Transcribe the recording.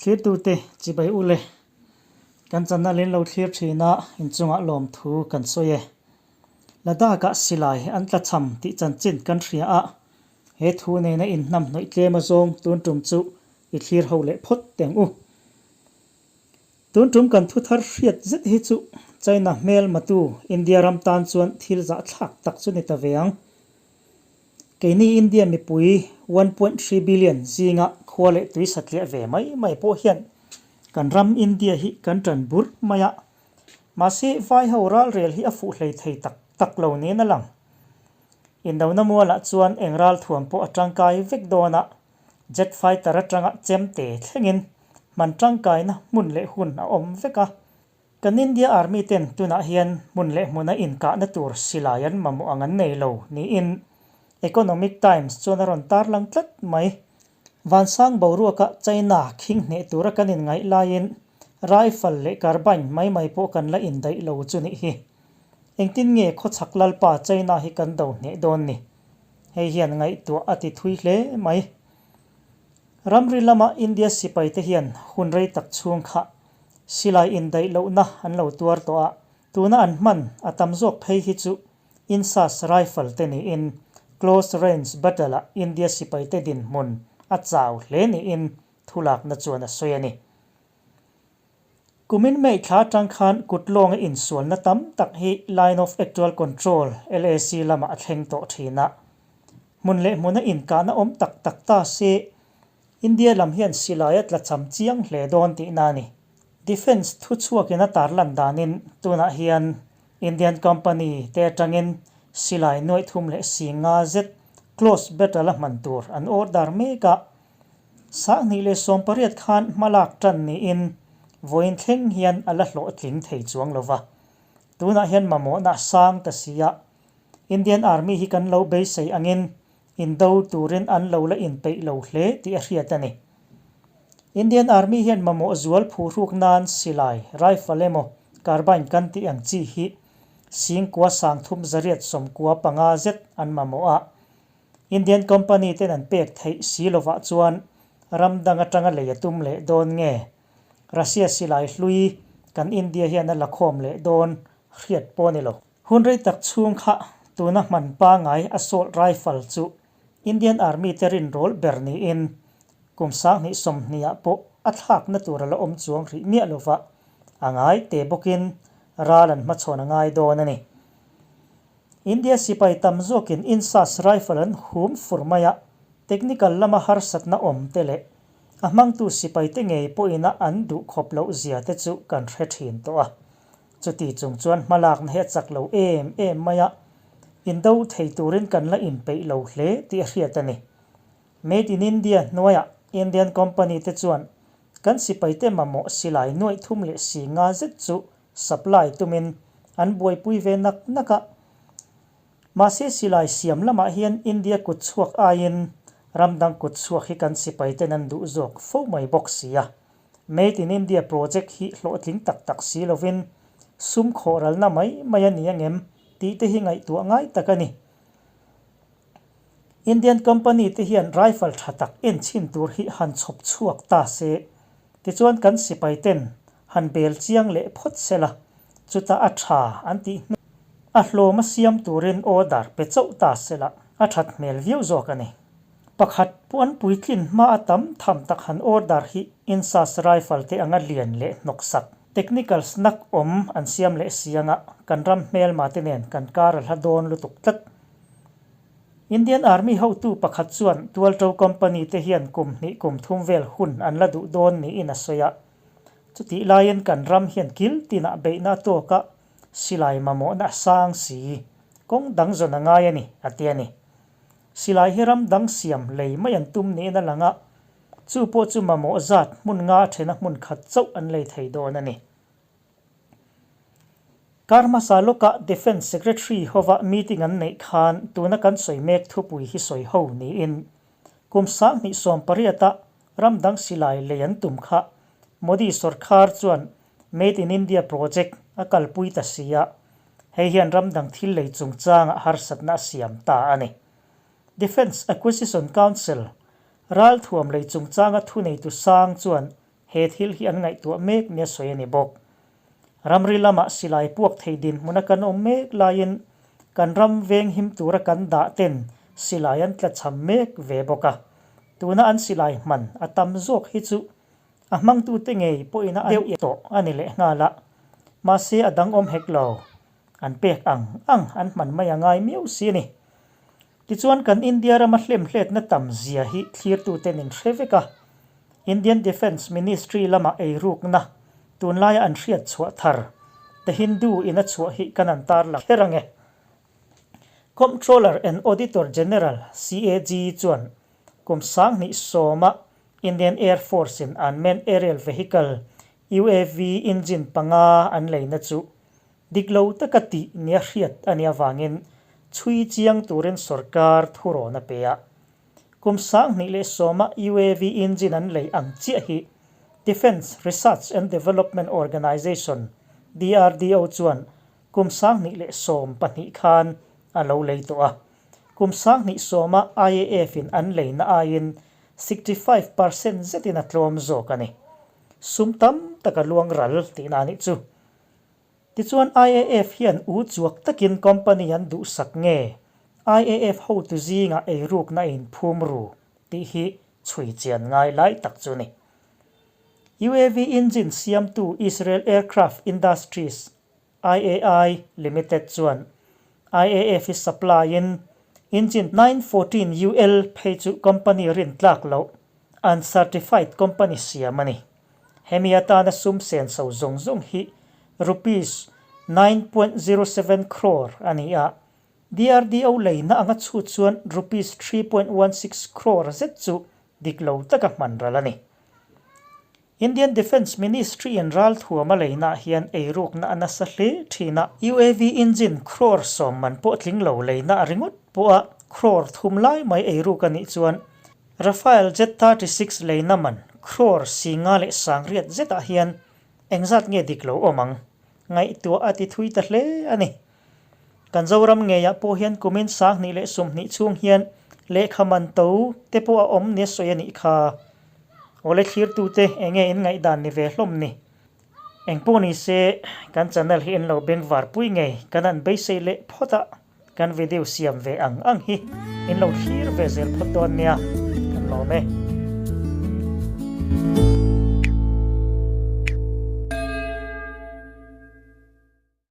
Thlirtute chibai u le. Kan channel in lo thlir thin a, inchungah lawmthu kan sawi e. Ladakh-ah silai an tlachham tih chanchin kan hria a, he thu nena inhnamhnawih tlem azawng tun tum chu i thlir ho leh phawt teng u. Tun tum kan thu thar hriat zet hi chu China hmel matu India ram tan chuan thil zahthlak tak chu ni ta ve ang. Keini India mipui 1.3 billion zinga khua leh tui satliah ve mai mai pawh hian kan ram India hi kan tan burh mai a. Mahse vai ho ralrel hi a fuh hlei thei tak tak lo niin a lang. Indona mualah chuan eng ralthuam pawh a tangkai vek dawn a, Jet fighter atanga chemte thlengin hman tangkaina hmun leh hun a awm vek a. Kan India Army ten tunah hian hmun leh hmuna inkahna tur silai an mamawh ang an nei lo niin Economic Times chuan a rawn tarlang tlat mai. Vansang boruaka China khing hneh tura kan inngaih laiin rifle leh carbine mai mai pawh kan la indaih lo chu nih hi. Engtin nge khawchhak lalpa China hi kan do hneh dawn ni? Hei hian ngaihtuah a ti thui hle mai. Ramri lama India sipaite hian hun rei tak chhung kha silai indaih lohna an lo tuar tawh a, tuna an hman a tam zawk phei hi chu INSAS rifle te niin close range battle-ah India sipaite dinhmun a chau hle niin thulakna chuan a sawi a ni. Kumin May thla atang khan kut lawnga insualna tam tak hi Line of Actual Control, LAC, lamah a thleng tawh thin a. Hmun leh hmuna inkahna awm tak tak ta se, India lam hian silai a tlachham chiang hle dawn tihna a ni. Defence thuchhuakin a tarlan danin tunah hian Indian company te atangin silai nuaih thum leh si nga zet close battle a hman tur an order mek a. 2018 khan hmalak tan niin vawiin thleng hian a la hlawhtling thei chuang lo va. Tunah hian mamawhna a sang ta si a, Indian Army hi kan lo beisei angin indo turin an lo la inpeih lo hle tih a hriat a ni. Indian Army hian mamawh zual phuhruk nan silai, rifle emaw carbine kan tih ang chi hi singkua sangthum zariat sawmkua panga zet an mamawh a. Indian company ten an pek theih si lovah chuan ram dang atanga lei a tum leh dawn nge? Russia silai hlui kan India hian a la khawm leh dawn hriat pawh ni lo. Hun rei tak chhung kha tuna hman pangai assault rifle chu Indian Army te rinrawl ber niin kum 2020 ah pawh a thlakna tur a la awm chuang rih miah lova a ngai te bawkin ral an hmachhawn a ngai dawn a ni. India sipai tam zawkin INSAS rifle an hum fur mai a, technical lama harsatna awm te leh a hmangtu sipaite ngei pawhina an duh khawp loh zia te chu kan hre thin tawh a. Chuti chung chuan hmalakna hi a chak lo em em mai a, indo thei turin kan la inpeih lo hle tih a hriat a ni. Made in India hnuaiah Indian company te chuan kan sipaite mamawh silai nuaih thum leh si nga zet chu supply tumin an buaipui ve nak nak a. Mahse silai siam lamah hian India kut chhuak aiin ram dang kut chhuak hi kan sipai ten an duh zawk fo mai bawk si a. Made in India project hi hlawhtling tak tak si lovin sum khawhralna mai mai a ni angem tih te hi ngaihtuah ngai tak a ni. Indian company te hian rifle tha tak enchhin tur hi han chhawp chhuak ta se, tichuan kan sipai ten han bel chiang leh phawt se la, chutah a tha an tih hnu a hlawm a siam turin order pe chauh ta se la, a that hmel viau zawk a ni. Pakhat puan puitlin hma a tam tham tak han order hi INSAS rifle te anga lian leh hnawk sak, technical snack awm an siam leh si anga kan ram hmelma te nen kan kar a hla dawn lutuk tlat. Indian Army hotu pakhat chuan Tualto company te hian kum hnih kum thum vel hun an la duh dawn niin a sawi a. Chutih laiin kan ram hian kil tinah beihna a tawk a, silai mamawhna a sang si. Kawng dang zawn a ngai a ni, a ti a ni. Silai hi ram dang siam lei mai an tum niin a lang a, chu pawh chu mamawh zat hmun nga a thena hmun khat chauh an lei thei dawn a ni. Kar hmasa lawkah Defence Secretary hova meeting an neih khan tuna kan sawi mek thupui hi sawi ho niin kum 2018 ah ram dang silai lei an tum kha Modi sorkar chuan Made in India project a kalpui ta si a, hei hian ram dang thil lei chungchangah harsatna a siam ta a ni. Defence Acquisition Council ralthuam lei chungchanga thuneitu sang chuan. he thil hi an ngaihtuah mek nia sawi a ni bawk. Ramri lamah silai puak thei dinhmuna kan awm mek laiin kan ram veng him tura kan dah ten silai an tlachham mek ve bawk a. Tuna an silai hman a tam zawk hi chu a hmangtute ngei pawhin a deuh tawh a ni lehnghal a, mahse a dang awm hek lo. An pek ang ang an hman mai a ngai miau si a ni. Tichuan kan India rama hlemhletna tam zia hi thlirtuten in hre vek a, Indian Defence Ministry lama eirukna tunlaia an hriat chhuah thar The Hindu in a chhuah hi kan an tarlang kher ang e. Comptroller and Auditor General, CAG, chuan kum 2010 a Indian Air Force in Unmanned Aerial Vehicle, UAV, engine panga an leina chu Dik lo taka tih nia hriat a nih avangin chhui chiang turin sorkar thurawn a pe a. Kum 2010 a UAV engine an lei ang chiah hi Defence Research and Development Organisation, DRDO, chuan kum 2012 khan a lo lei tawh a. Kum 2010 a IAF in an leina aiin 65% zetin a tlawm zawk a ni. Sum tam tak a luang ral tihna a nih chu. Tichuan IAF hian u chuak takin company an duhsak nge IAF hotu zingah eirukna a inphum ru tih hi chhui chian ngai lai tak chu ni. UAV engine siamtu Israel Aircraft Industries, IAI, Limited chuan IAF hi supply in engine 914 UL phei chu company rintlak loh uncertified company siam a ni. Hemi atana sum senso zawng zawng hi Rupees 9.07 crore a ni a, DRDO leina anga chhut chuan Rupees 3.16 crore zet chu dik lo taka hman ral a ni. Indian Defence Ministry in ralthuam a leinaah hian eirukna a nasa hle thin a, UAV engine crore sawm man pawh tling lo leina ringawt pawha crore thum lai mai eiruk a nih chuan Rafale Jet 36 leina man crore singa leh sangriat zetah hian engzat nge dik lo awm ang? Ngaihtuah a ti thui ta hle a ni. Kan Zoram ngeiah pawh hian kumin 2020 chhung hian lehkha man to te pawh a awm nia sawi a nih kha. Awle thlirtute enge in ngaihdan ni ve hlawm ni? Engpawh ni se kan channel hi in lo bengvar pui ngei kan han beisei leh phawt a. Kan video siam ve ang ang hi in lo thlir ve zel phawt dawn nia, kan lawm e.